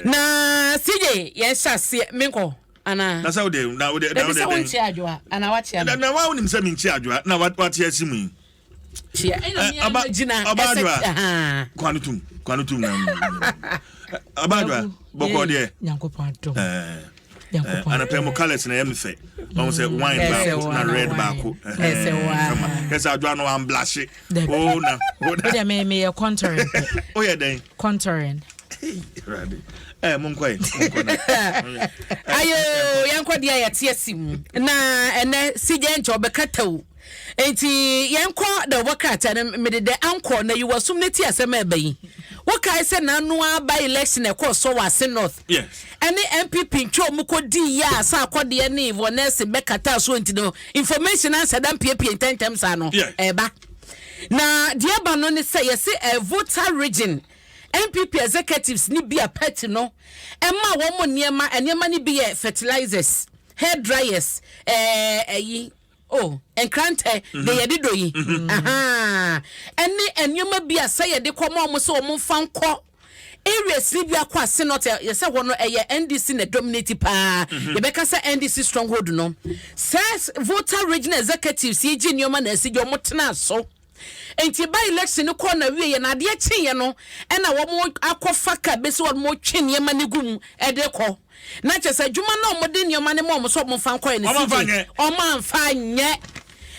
Na CJ, yɛn hyɛ aseɛ, menkɔ anaa? Na sɛ wode na wode na Dabi wode sɛ dɛn? wonkyia adwoa anaa wakyia Na no? na wa wonim sɛ menkyi adwoa na wate asi mu yi. Kyia. Ɛna Eh, mea magyina ɔba ɛsɛ adwoa. ahaa. Kwano tum, kwano tum na. Ɔba adwoa, bɔkɔ deɛ. Nyankopɔn adom. Eh, Nyankopɔn anapɛ mu colours na ɛyɛ me fɛ. Ɔmo sɛ wine Ɛsɛ baako wa na na red wine. baako. Ɛsɛ wa. Kama. Kɛsɛ adwoa no amblashe. Dabi. Oh na, oh na. Wode me meyɛ contouring pɛ. Oyɛ dɛn? Contouring. Awurade. Eh, monkɔ ɛ, monkɔ na. Ayo, yɛnkɔ deɛ yɛte asi mu. Na ɛnɛ CJ nkyɛ ɔbɛka tɛw. Enti yɛnkɔ da wɔbɔ krataa no mede dɛ ankɔ na yiwasum no ti asɛm a ɛba yi. Wokae sɛ n'ano aba election ɛkɔɔ so wɔ Ase North. Yes. Ɛne NPP ntwa ɔmo kɔdii yɛ a sɛ akɔdeɛ ne Yvonne Nelson bɛkataa so nti no information ansa da mpiepie ntɛntɛm saa no ɛba. Na deɛ ɛba no ne sɛ yɛse Volta region NPP executives ne bi a party no ɛma wɔn nneɛma, nneɛma no bi yɛ fertilizers, hair dryers, ɛɛ ɛyi oh nkrantɛ de yɛde dɔ yi, ahaa, ɛne nneɛma bi a sɛ yɛde kɔ ma wɔn sɛ wɔn mfa nkɔ areas ni bi akɔ Ase North. Yɛsɛ hɔ no ɛyɛ NDC na dominate paa, yɛbɛka sɛ NDC stronghold no. Sɛ Volta regional executives yi gye nneɛma na asi gye wɔn tena so nti ba election no kɔɔ na wie yɛ na adeɛ kyeeɛ no, ɛna wɔn akɔfa ka bɛsi wɔn twe nneɛma no gu mu ɛde kɔ na kyerɛ sɛ adwuma no a wɔde nneɛma no ma wɔn sɛ wɔn mfa nkɔɛ no Wɔn amfa CJ nyɛ. wɔn amfa nyɛ.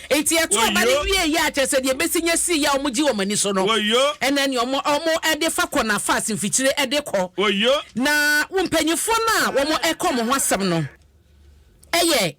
Nti ɛto aba no Wɔyo. wie yɛ a, kyerɛ sɛ deɛ bɛsi nyɛ si yɛ a wɔn gye wɔn ani so no, Wɔyo. ɛna nea wɔn ɛde fa kɔ na fa asemfikyire ɛde kɔ. Oyo. Na wɔn mpanyinfoɔ no a wɔn ɛkɔ wɔn ho asɛm no ɛyɛ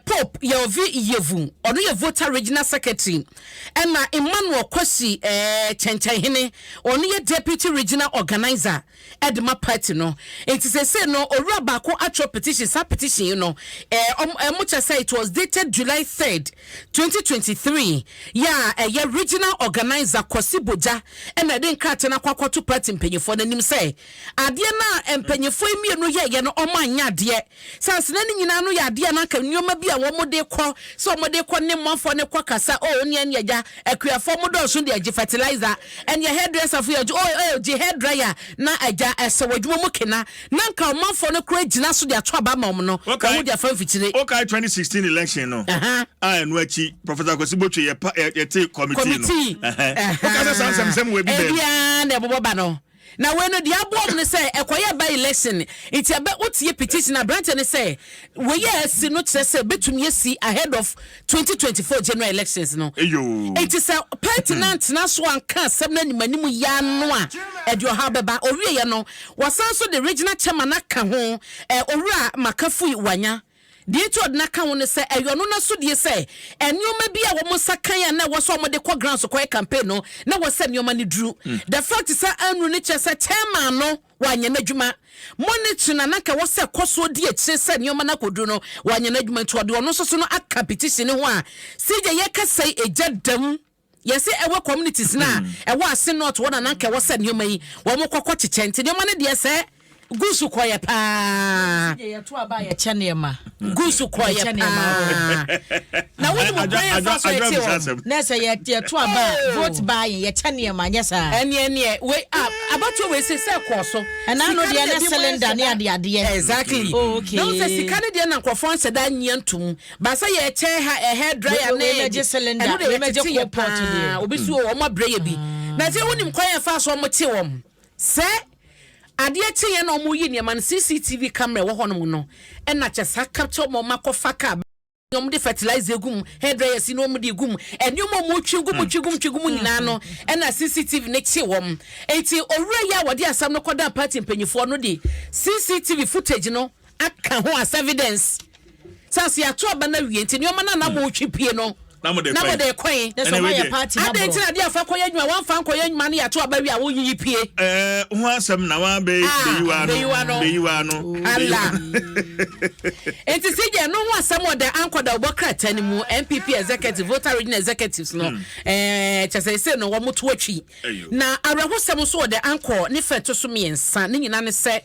Pope Yelvi Yevu, ɔno yɛ Volta regional secretary, ɛna Emmanuel Kwasi Kyɛnkyɛnhene, ɔno yɛ deputy regional organizer ɛde ma party no. Nti sese no owura baako atwerɛ petition. Saa petition yi no ɛmo kyɛ sɛ it was dated July 3rd, 2023, yɛ a ɛyɛ regional organizer Kwasi Bogya ɛna ɛde nkrataa no akɔ akɔto party mpanyinfoɔ n'anim sɛ adeɛ no a mpanyinfoɔ yi mmienu yɛyɛ no, ɔmo anya adeɛ sansena no nyinaa no yɛ adeɛ no anka nneɛma bi a wɔn de kɔ sɛ wɔn de kɔ ne mmanfoɔ ne kɔ kasa o ne ɛne agya akuafoɔ mo dɔɔso de agye fertilizer, ɛne hairdresser fo yɛ agye o o gye hair dryer na agya ɛsɛ wɔ adwuma mu kena na nka ɔmanfoɔ no kura gyina so de ato aba ma wɔn no wɔn de afa mfikyire. Okay, 2016 election no a ɛno akyi Professor Kwasi Botwe yɛ pa yɛte committee no. Committee. Woka sɛ saa nsɛmsɛm wɔ bi bɛm. Ebiara na ɛbobɔ ba no na wei no deɛ aboɔ mu no sɛ ɛkɔyɛ by election nti ɛbɛ wotie petition aberante no sɛ wei a asi no kyerɛ sɛ bɛtumi asi ahead of 2024 general elections no. Eyo. Nti sɛ party no antena so anka asɛm no animanim yaa no a, ɛde ɔhaw bɛba. Owieɛ no wɔsan so de regional chairman aka ho, owura Makafui Wanya. Deɛ nti ɔde n'aka ho no sɛ ɛyɛ ɔno n'asodie sɛ nneɛma bi a wɔn nsa kan a na ɛwɔ sɛ wɔde kɔ ground so kɔyɛ campaign no na wɔ sɛ nneɛma no duru. The fact sɛ anuru no kyerɛ sɛ chairman no wanyɛ n'adwuma monitoring na nanka wɔ sɛ kɔ so di akyire sɛ nneɛma no akɔduru no, wanyɛ n'adwuma, nti ɔde ɔno nso so no aka petition no ho a CJ yɛkasa yi egya dam. Yɛsɛ ɛwɔ communities na ɛwɔ Ase North wɔ na nanka ɛwɔ sɛ nneɛma yi wɔn kɔkɔ kyekyɛ, nti nneɛma no deɛ sɛ gusu kɔyɛ paa. Yɛto aba a, yɛkyɛ nneɛma. Gusu kɔyɛ Yɛkyɛ nneɛma. paa na wɔn mu kwan yɛ fa so ɛte wɔn. Na sɛ yɛto aba a, vote buying, yɛkyɛ nneɛma nyɛ saa. Ɛneɛ wei a abatoɔ wei sɛ kɔɔ so. Ɛna no Sika deɛ no ne ebi mo cylinder ne nhyɛ da- adeadeɛ. Exactly. Oh, okay. Na wɔn sɛ sika no deɛ na nkurɔfoɔ nhyɛ da nyɛ ntom baasa yɛkyɛ ha hair dryer Wei ne mɛgye cylinder, ɛno de wei mɛgye yɛtete yɛ coal pot deɛ. paa obi so wɔn abrɛ yɛ bi na sɛ wonim kwan yɛ fa so wɔn te wɔn sɛ adeɛ kye yɛn na wɔn yi nneɛma no, CCTV camera ɛwɔ hɔnom no ɛna kyɛ saa capture wɔn akɔfa car wɔn de fertilizer egu mu, hair dryer si na wɔn de egu mu, nneɛma a wɔn twi gu mu, twi gu mu, twi gu mu nyinaa no ɛna CCTV ne kye wɔn. Eti owura yi a wɔde asɛm no kɔda party mpanyinfoɔ no de CCTV footage no aka ho as evidence sɛ ase ato aba no awie nti nneɛma no a na mo twi pie no Na mo de na mo kwan. de kwan. Na sɛ Ɛna ɔma wei yɛ deɛ- party na Adi nti borɔ. na adeɛ afa kɔyɛ adwuma wɔnfa nkɔyɛ adwuma no yɛ ato aba wie a woyiyi pie. Ho asɛm na wa bɛ Ah, beyiwa no beyiwa no. Beyiwa no. Ala nti si gye no ho asɛm wɔ dɛ ankɔda ɔbɔ krataa no mu NPP executive, Volta region executives no kyɛ sɛ ɛsɛ no wɔn to atwi. Ayo. Na awerɛhosɛm nso wɔ dɛ ankɔ ne fɛ to so mmiɛnsa ne nyinaa ne sɛ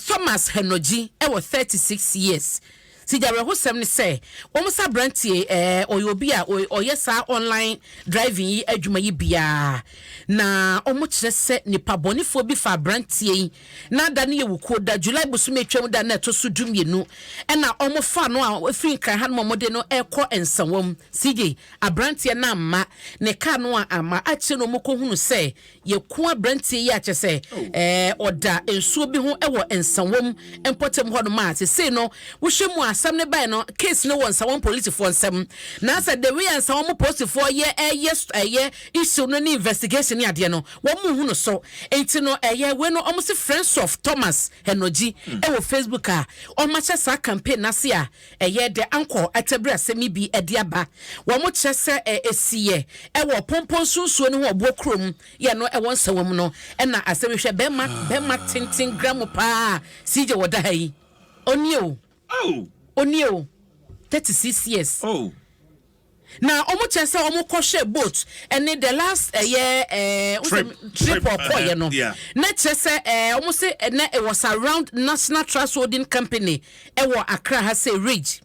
Thomas Henoji ɛwɔ 36 years. Ti gya awerɛhosɛm ne sɛ wɔn sɛ aberanteɛ ɛɛ ɔyɛ obi a ɔyɛ saa online driving yi adwuma yi biara, na wɔn kyerɛ sɛ nipa bɔnefoɔ bi fa aberanteɛ yi na da no yɛ wukuo da, July bosome atwam da na ɛtɔ so 12, ɛna wɔn fa no a efiri Nkran ha no ma wɔn de no ɛkɔ Nsawam. CJ, aberanteɛ no amma ne kaa no a amma akyire no wɔn kɔ hunu sɛ yɛku aberanteɛ yi a kyerɛ sɛ ɛɛ ɔda nsuo bi ho wɔ Nsawam mpɔtam hɔnom a sesei no wohwɛ mu a asɛm no bae no, case no wɔ Nsawam polisifoɔ nsam. Na sɛ the way a Nsawam polisifoɔ yɛ ɛyɛ ɛyɛ issue no ne investigation ne adeɛ no, wɔn mu hu no so. Nti no ɛyɛ wei no wɔn se Friends of Thomas Henoji ɛwɔ Facebook a wɔn ahyɛ saa campaign n'ase a ɛyɛ de ankɔ atabiri asɛm yi bi de aba. Wɔn kyerɛ sɛ ɛsiiɛ ɛwɔ Pɔmpɔ nsunsuo no ho Ɔboɔ kurom yɛ no ɛwɔ Nsawam no ɛna asɛm yi. Hwɛ bɛrima bɛrima tenten gram paa CJ wɔ da ha yi. Ɔnie o. Oh. Ɔnie o. 36 years. Oh. Na wɔn kyerɛ sɛ wɔn kɔhwɛ boat ɛne the last ɛyɛ Trip. Trip Trip, ɔkɔɔyɛ no. Na kyerɛ sɛ wɔn se ɛnɛ it was around National Trust Holding Company ɛwɔ Accra ha sɛ Ridge.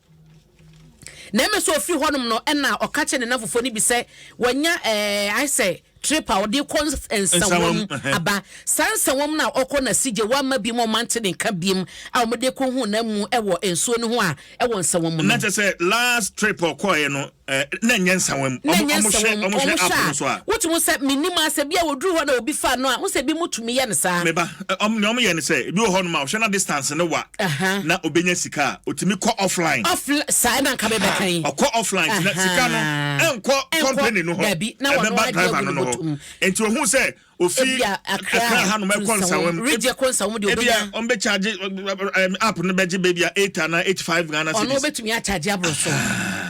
Na ɛmɛ sɛ ofiri hɔnom no ɛna ɔka kyerɛ ne nanfofoɔ no bi sɛ wɔnya ayɛ sɛ trip a ɔde kɔ Nsawam Nsawam, aba. Saa Nsawam no a ɔkɔ na sigye wama bi mu ɔmante ne nka biem a wɔde kɔ hu na mu ɛwɔ nsuo no ho a ɛwɔ Nsawam no. Na kyerɛ sɛ last trip ɔkɔɔyɛ no na nyɛ Nsawam. Na Ɔmo nyɛ ɔmo hwɛ Nsawam. ɔmo hwɛ Ɔmo app no so hwɛ a. a wotumi sɛ menim asɛ bi a wɔduru hɔ na obi fa no a wo sɛ bi mu tumi yɛ no saa. Meba ɔmo nea ɔmo yɛ no sɛ ebi wɔ hɔnom a ɔhwɛ na distance no wa na obenya sika a otumi kɔ offline. Off saa ɛna nka bɛbɛka yi. Ɔkɔ offline nti na sika no ɛnkɔ company no hɔ, Dabi, na wɔn ɛbɛba agye driver agu no ne no hɔ. bɔtɔ mu. Nti ohun sɛ ofi Ebia Accra Accra hanom to ɛkɔ Nsawam Nsawam. Regye kɔ Nsawam deɛ Ebia obenya. ɔmo bɛ charge app no bɛgye baabi a 8 anaa 85 Ghana Ɔno cedis. obetumi akyagye aboro so.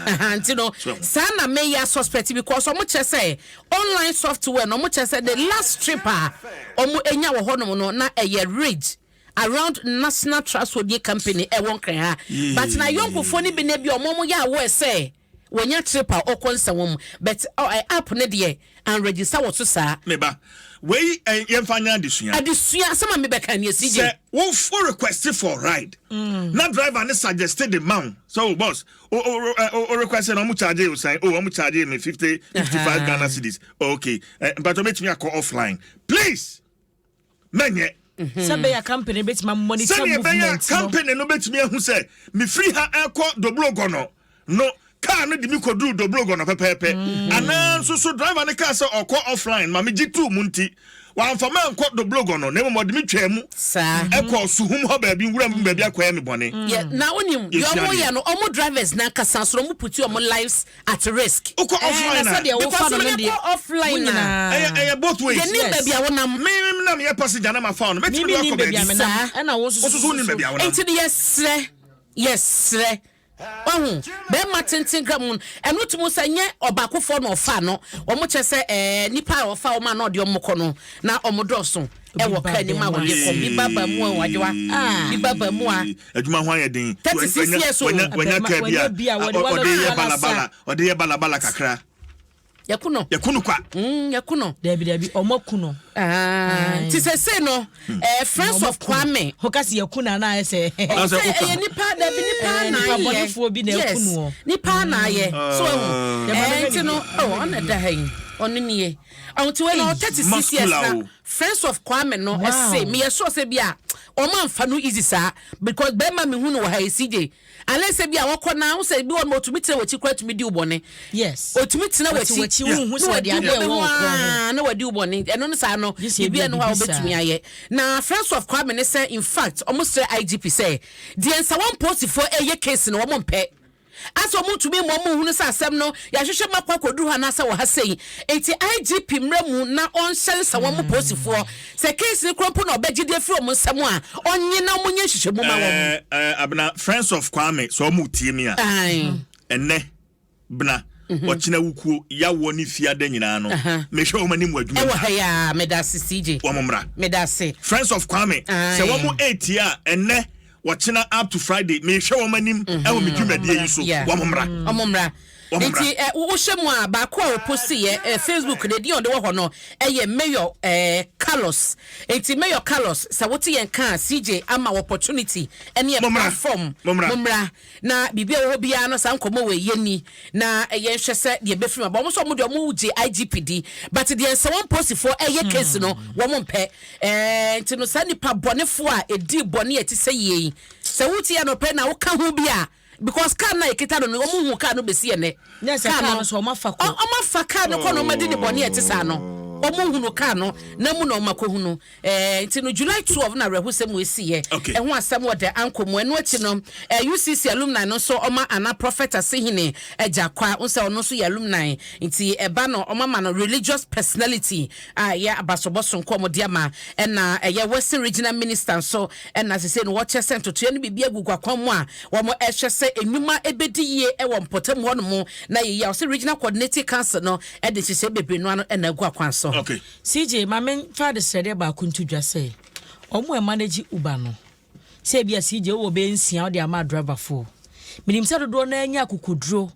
Nti no So- saa na meyɛ suspect because ɔmo kyerɛ sɛ online software no, ɔmo kyerɛ sɛ the last trip a ɔmo enya wɔ hɔnom no na ɛyɛ Ridge around National Trust Holding Company ɛwɔ Nkran ha. But na yɔnkofoɔ no bi na bi ɔmo yɛ awɔ sɛ wɔnya trip a ɔkɔ Nsawam, but app ne deɛ anregister wɔ so saa. Meba wei yɛmfa nyɛ adesua. Adesua asɛm a mebɛka ne esi gye. Sɛ wo request for ride na driver ne suggest the amount so, oh, boss, o request na ɔmo charge you sign, oh, ɔmo charge me 50 55 Ghana cedis. Oh, okay, mpatɔ metumi akɔ offline, please mɛnyɛ. Sɛ bɛyɛ company bɛtumi monitor Sɛdeɛ ɛbɛyɛ movement no. Company no bɛtumi ahu sɛ mefiri ha ɛkɔ Doblogo no, kaa no de mi kɔduru Doblogo no pɛpɛɛpɛ anaa nso so driver no kaa sɛ ɔkɔ offline ma megye tuu mu nti wamfa ma nkɔ Doblogo no, na mmom ɔde me twaa mu Saa. ɛkɔ Suhum hɔ baabi, nwura mu baabi akɔyɛ me bɔne. Yɛ na wonim deɛ Yɛsua ɔmo adeɛ. yɛ no, ɔmo drivers nankasa so ɔmo put ɔmo lives at risk. Wokɔ Eh, offline na a sɛdeɛ wofa Because no no wɔn deɛ kɔ offline wo a nyinaa. Ɛyɛ both ways. Yɛnim baabi a wonam. Me nam yɛ passenger na ma fa no mɛtumi Mimi de nim akɔ baabi a baabi. menam. Saa. Ɛna wo nso Wo nso so wonim baabi a wonam. Nti no yɛsrɛ ɔhu bɛrima tenten gra mu no, ɛno tumi sɛ nyɛ ɔbaakofoɔ na ɔfa no. Ɔmo kyɛ sɛ nipa a ɔfa ɔmo a na ɔde ɔmo kɔ no na ɔmo dɔɔso ɛwɔ ba kaa nim a bɛrima. wɔde kɔ bi ba ba mu a wadwoa bi ba ba mu a Adwuma ho ayɛ den. 36 years old. Wanya kaa bi a Wanya bi a wɔde ɔde yɛ wala balabala, ɔde yɛ balabala kakra. Yɛku no. Yɛku no kwa. Yɛku no. Dabi dabi, ɔmo aku no. Ah, nti sɛ sei no Friends of Kwame Ho ka sɛ yɛku no anaa ayɛ sɛ Na sɛ sɛ woka- ɛyɛ nipa dabi nipa na nipa ayɛ. bɔnefoɔ bi na ɛku Yes, no o. nipa na ayɛ so ɛhu Yɛma no nti no oh, ɔna da ha yi, ɔno nie ɔnti wei no 36 years Muscular na o. Friends of Kwame no ɛse meyɛ sure sɛ bi a ɔmo amfa no easy saa because bɛrima mi hu no wɔ ha yi CJ alɛ sɛ bi a wɔkɔ na ho sɛ bi wɔ no otumi tena wɔkyi kora tumi di wo bɔne. Otumi tena Wɔte wɔkyi w'akyi, wonhu sɛ na ɔde wadi adeɛ wo ɛwɔ wo kɔn ho. na wadi wo bɔne. Ɛno no saa no Gye sɛ biribi ebi ɛno hɔ a a biribi wobɛtumi saa. ayɛ. Na Friends of Kwame ne sɛ in fact ɔmo srɛ IGP sɛ deɛ Nsawam polisifoɔ ɛyɛ case no wɔn mpɛ asɛ ɔmo ntumi ma ɔmo hunu sɛ asɛm no yɛahwehwɛ mu akɔ akɔduru hɔ anaasɛ wɔ ha sei. Enti IGP mmerɛ mu na ɔnhyɛ Nsawam polisifoɔ sɛ case no kuro mpo na ɔbɛgye de afiri ɔmo nsɛm a ɔnye na ɔmo nyɛ nhwehwɛmu ma wɔn. Abena, Friends of Kwame, sɛ ɔmo tie mi a, ɛnɛ bena ɔkyena wukuo yawoɔ ne fiada nyinaa no mehwɛ wɔn anim wɔ adwuma Ɛwɔ mu. Ha yi a meda ase CJ. Wɔn mmra. Meda ase. Friends of Kwame, sɛ wɔn etie a, ɛnɛ wɔkyena up to Friday mehwɛ wɔn anim ɛwɔ me dwumadie yi so. Wɔn mmra. Ɔmo mmra. Nti wohyɛ mu a, baako a ɔposti yɛ Facebook no, edin a ɔde wɔ hɔ no ɛyɛ Mayor Carlos. Nti Mayor Carlos, sɛ wote yɛn ka a, CJ ama wo opportunity ɛne yɛ platform. Mommra na biribi a ɛwɔ hɔ biara no, saa nkɔmmɔ wei yɛnni na yɛnhwɛ sɛ deɛ ɛbɛfiri mu aba. Wɔn nso wɔn deɛ wɔn gye IGP di, but deɛ Nsawam polisifoɔ ɛyɛ case no wɔn mpɛ. Nti no saa nipa bɔnefoɔ a ɛdii bɔne a ɛte sɛ yei, sɛ wotie anɔpɛ na woka ho bi a, because car no a yɛkita no no, wɔn hu car no bɛsi ɛnɛ. Nyɛ sɛ car no so wɔn afa kɔ. Wɔn afa car no kɔ na wɔn adi ne bɔne a ɛte saa no. Wɔn hunu car no na mu na wɔn akɔhunu. Nti no July 12 na awerɛhosɛm wei siiɛ. Ɛho asɛm wɔ The Anchor mu. Ɛno akyi no, UCC alumni no nso wɔma Ana Prophet Asehene Agyakwa, wohu sɛ ɔno nso yɛ alumni, nti ɛba no wɔama no religious personality a ɛyɛ abasobɔ sononko a wɔde ama. Ɛna ɛyɛ Western Regional Minister nso ɛna sesei no wɔkyerɛ sɛ ntotoeɛ no biribi agugu akwan mu a wɔrehwɛ sɛ nnwuma bɛdi yie wɔ mpɔtam hɔnom na yɛyi a wɔsɛ Regional Coordinating Council no de nhyehyɛe bebree no ano na agu akwan so. Okay. CJ, ma memfa adesrɛdeɛ baako nto dwa sɛ, wɔn a ɛmanage Uber no, sɛ ebia CJ wowɔ bɛyɛ nsia wode ama adriverfoɔ. Menim sɛ dodoɔ no ara nya akokoduro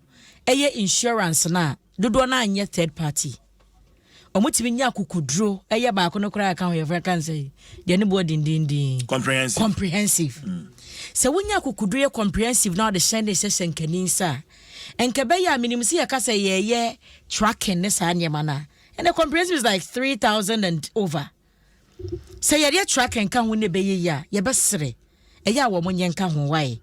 yɛ insurance no a, dodoɔ no ara nyɛ third party. Wɔtumi nya akokoduro yɛ baako no koraa ka ho yɛfrɛ ka nsɛ deɛ ne boɔ dendenden. Comprehensive. Comprehensive. Sɛ wonya akokoduro yɛ comprehensive na wɔde hyɛn de hyɛ hyɛnkani nsa a, nka ɛbɛyɛ a menim sɛ yɛka sɛ yɛyɛ tracking ne saa nneɛma no a, ɛnɛ comprehensive is like 3000 and over. Sɛ yɛde tracking ka ho na ɛbɛyɛ yie a, yɛbɛsere. Ɛyɛ a wɔn nyɛ nka ho why?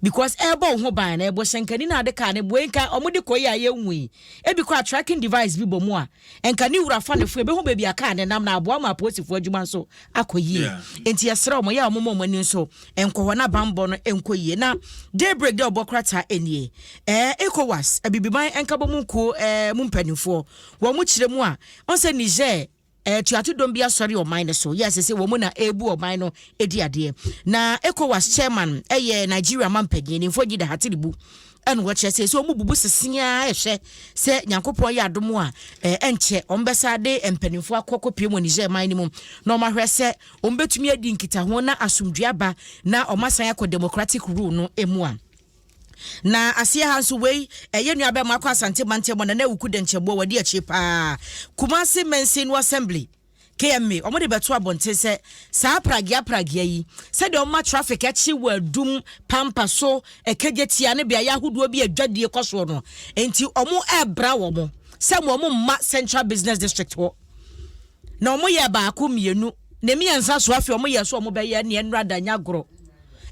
Because ɛrebɔ wo ho ban na ɛbɔ hyɛnkani na ade kaa ne boe nka wɔn de kɔ yi a yɛnhu yi. Ebi kɔ a tracking device bi bɔ mu a, nka ne wura fa ne fo ebehu baabi a kaa ne nam na aboa ma apolisifoɔ adwuma nso akɔ yie. Nti yɛsrɛ wɔn, ɛyɛ a wɔn mma wɔn ani nso nkɔ hɔ na banbɔ no nkɔ yie. Na daybreak dɛ ɔbɔ krataa nie. Ɛɛ ECOWAS, Abibiman Nkabɔmu Kuo ɛɛ mu mpanimfoɔ, wɔn kyerɛ mu a, wɔn sɛ Niger Atuato dɔm bi asɔre ɔman no so, yɛ a sese wɔn na ɛrebu ɔman no di adeɛ. Na ECOWAS chairman yɛ Nigeria mampanyin, Nimfo Jida Hatiribu, ɛna wɔkyerɛ sɛ sɛ wɔn bubu sese ara ɛhwɛ sɛ Nyankopɔn yɛ adom a ɛnkyɛ wɔn bɛsa de mpanimfoɔ akɔ kɔpie mu Niger man no mu na wɔn ahwɛ sɛ wɔn bɛtumi adi nkitaho na asomdwoe aba na wɔn asan akɔ democratic rule no mu a. Na aseɛ ha nso wei ɛyɛ nua bɛma akɔ Asante mantam mu Nana Awuku Dɛnkyɛmboɔ wadi akyire paa Kumasi Mansin no Assembly KMA wɔn de bɛto abɔnten sɛ saa pragea pragea yi sɛdeɛ wɔn ma traffic akyi wɔ adum pampa so ɛkɛgye tia ne beaeɛ ahodoɔ bi adwadie kɔ soɔ no nti wɔn ɛbra wɔn sɛ wɔn mma Central Business District hɔ na wɔn yɛ baako mmienu ne mmiɛnsa so afei wɔn yɛ so wɔn bɛyɛ neɛ nnora da nya gorɔ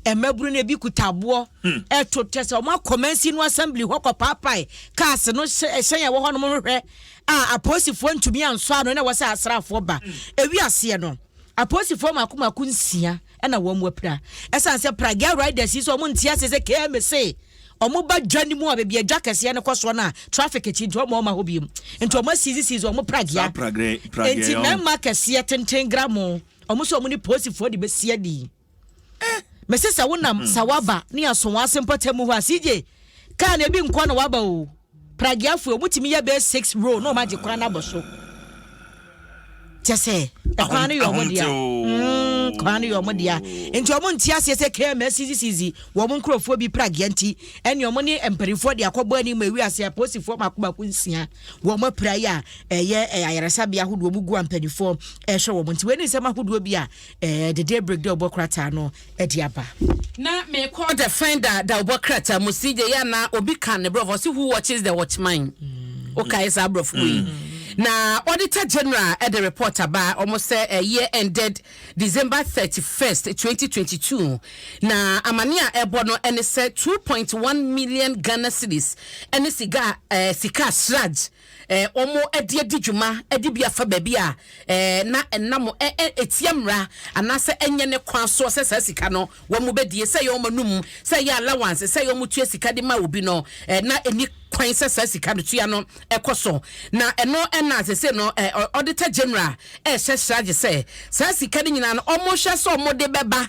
Mmabunu no ebi kuta aboɔ ɛto kyɛ sɛ wɔn akɔ mansin no assembly hɔ kɔ paapae cars no hyɛn a ɛwɔ hɔ nom hwehwɛ a apolisifoɔ ntumi ansɔ ano na ɛwɔ sɛ asraafoɔ ba. Ewi aseɛ no apolisifoɔ mako mako nsia ɛna wɔn apira ɛsan sɛ pragea riders yi sɛ wɔn nte ase sɛ KMC wɔn ba dwa no mu a baabi adwa kɛseɛ no kɔ soɔ no a traffic akyi nti wɔn wɔn hɔ biom nti wɔn asizi sizi wɔn pragea nti mmarima kɛseɛ tenten gramo wɔn sɛ wɔn ne polisifoɔ de bɛsi adi. Mese sɛ wonam hmm. Sawaba ne Asonwase mpɔtam hɔ a CJ kaa na ebi nkɔ na waba o. Pragiafo ɔmo tumi yɛ bɛyɛ six row na ɔmo agye kwan no abɔ so. Kyɛ sɛ ɛkwan no yɛ ɔmo dea. Mm, kwan no yɛ ɔmo dea. Nti ɔmo nte aseɛ sɛ KMS sizi wɔn nkurɔfoɔ bi pragea nti ɛne ɔmo ne mpanimfoɔ de akɔbɔ anim ewi ase apolisifoɔ mako mako nsia wɔn apira yi a ɛyɛ ayaresabea ahodoɔ mu gu a mpanimfoɔ ɛhwɛ wɔn nti wei ne nsɛm ahodoɔ bi a Eh, the day break de ɔbɔ krataa no de aba. Na me kɔ the finder da ɔbɔ krataa mu si de ya na obi ka ne brɔfo ɔsi who watches the watchman mm. okae saa brɔfo yi mm. na auditor general de report aba ɔmo sɛ eh, year ended December 31st 2022 na amane a ɛbɔ no ɛne sɛ 2.1 million Ghana cedis ɛne sika eh, sika sraj wɔde adi dwuma de bi afa baabi a na ɛnam ɛtia mmara anaasɛ ɛnyɛ ne kwan soɔ sɛ saa sika no wɔn bɛdie, sɛ ɛyɛ wɔn anum, sɛ ɛyɛ allowance, sɛ ɛyɛ wɔn tua sika de ma obi no, na ɛni kwan sɛ saa sika no tua no ɛkɔ so. Na ɛno ɛna sese no Auditor General ɛrehyɛ sragye sɛ saa sika no nyinaa no wɔhwɛ sɛ wɔde bɛba.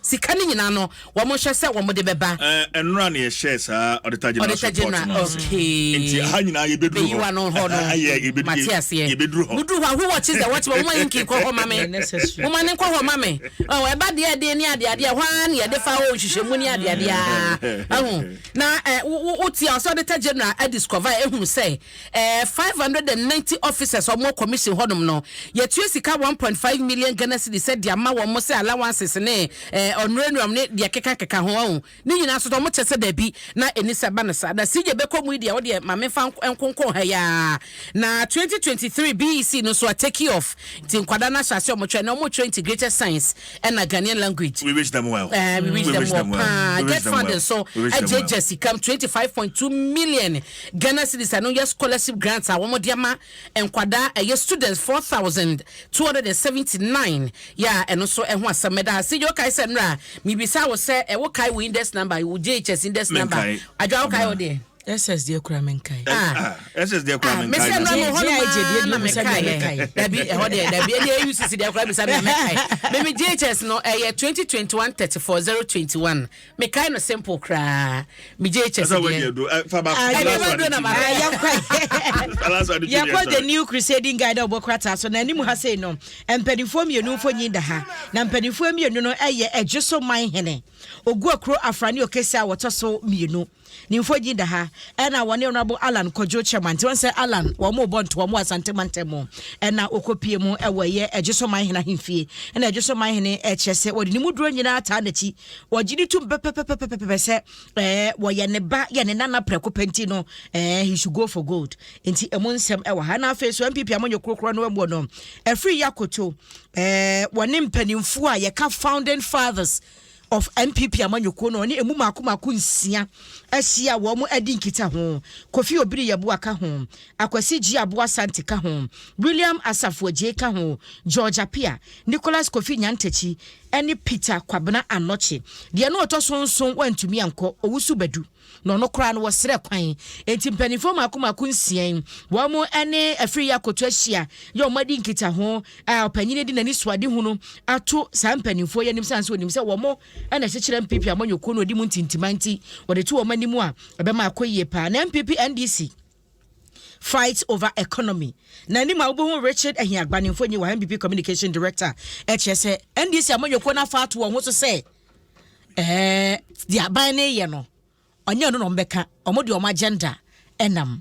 Sika no nyinaa no, wɔn hwɛ sɛ wɔn de bɛba. Ɛnora na yɛhyɛ saa Auditor General Auditor report General, no ase. Nti ha nyinaa yɛbɛduru hɔ. Bɛyiwa no hɔ no. Ayɛ, yɛbɛduru Mate aseɛ. Yɛbɛduru hɔ. Muduru hɔ a, who watches the watchman? Moma yɛnki nkɔ hɔ ma me. Necessary. Moma ne nkɔ hɔ ma me. Ɔ, ɛba deɛ ɛden ne adeadeɛ hɔ ara ne yɛde fa hɔ nhwehwɛmu ne adeadeɛ a. Ɛho. Na wotie a, ɔsɛ Auditor General adiscover ehunu sɛ 590 officers a wɔwɔ commission hɔnom no, yɛtua sika 1.5 million Ghana cedis sɛ de ama wɔn sɛ allowances ne honorarium ne deɛ keka ho ɔho. Ne nyinaa nso wɔn kyɛ sɛ daabi na ɛni sɛ ba no saa. Na CJ bɛkɔ mu yi deɛ, wodeɛ ma memfa nkonkɔn ha yaa. Na 2023 BEC no nso a take off. Nti nkwadaa no ahyɛ ase wɔn twɛ na wɔn twɛ integrated science ɛna Ghanaian language. We wish them well. We wish them well paa. We wish Get them funding well. so We wish them well. agyegye sika 25.2 million Ghana cedis, ɛno yɛ scholarship grants a wɔn de ama nkwadaa, ɛyɛ students 4,279 yɛ a ɛno nso ɛho asɛm ɛda ha. CJ, okae sɛ nnora mibisa wo sɛ ɛwɔ kae wo index number, wo JHS index number? Menkae. Adwoa, wo kae wo deɛ? SS deɛ kura menkae. Ah. Ah, SS deɛ kora Ah, menkae mesi na. ɛnura mo hɔ GIJ deɛ nom na deɛ bisa mekae. deɛ mekae. Dabi, ɛhɔ deɛ dabi, ɛne AUCC deɛ koraa bisa me mekae. Memi JHS no ɛyɛ 2021 34 021. Mekae no simple koraa, me JHS Ɛsɛ wɔadi deɛ. adu. Fa baako. Ah, Last ɛdeɛ one bɛduro na to ma- you. Ah, yɛnkɔ. Last one to you, Yɛkɔ sorry. The New Crusading Guide a wɔbɔ krataa so na anim ha sei no, mpanimfoɔ mmienu mfonyin da ha, na mpanimfoɔ mmienu no yɛ Ɛgye so man hene Ogu Akuro Afrane Okesi a wɔtɔ so mmienu ne mfonyin da ha, ɛna wɔne Honorable Alan Kwadwo Chairman. Nti wɔn sɛ Alan wɔn mo bɔ ntoa mu Asante mantam mu, ɛna okɔpie mu ɛwɔ ɛyɛ Ɛgye so man hene ahemfie, ɛna Ɛgye so man hene ɛkyerɛ sɛ wɔde ne mu duro nyinaa taa n'akyi, wɔgye ne tum pɛpɛpɛpɛpɛ sɛ wɔyɛ ne ba, yɛ ne nana prɛko pɛ, nti no he should go for gold. Nti ɛmu nsɛm ɛwɔ ha. Na afei so NPP amanyɔ kurokuro no ɛmu no ɛfiri yakoto wɔne mpanimfoɔ a yɛka founding fathers of NPP amanyɔkuo no, ɔne emu mako mako nsia ahyia a wɔn adi nkita ho. Kofi Obiri Yɛboa ka ho, Akwasi G Aboa Sante ka ho, William Asafo Agye ka ho, George Apia, Nicholas Kofi Nyantakyi ɛne Peter Kwabena Anɔkye. Deɛ no ɔtɔ so nson wantumi ankɔ, Owusu Badu, na ɔno koraa no wɔsrɛ kwan. Enti mpanimfoɔ mako mako nsia yi, wɔn ne afiri yɛ akoto ahyia yɛ wɔn adi nkita ho a ɔpanyin di n'ani so ade ho no ato saa mpanimfoɔ yi anim san so onim sɛ wɔn ɛna ɛkyekyerɛ NPP amanyɔkuo no ɔdi mu ntintima, nti wɔde to wɔn anim a ɛbɛma akɔ yie paa. Na NPP NDC fight over economy na anim a wobɛhu Richard Ahiagbah ne mfonyi wɔ NPP communication director, ɛkyerɛ sɛ NDC amanyɔkuo no afa ato wɔn ho so sɛ deɛ aban no yɛ no ɔnyɛ ɔno na ɔmbɛka, ɔmo de ɔmo agenda ɛnam.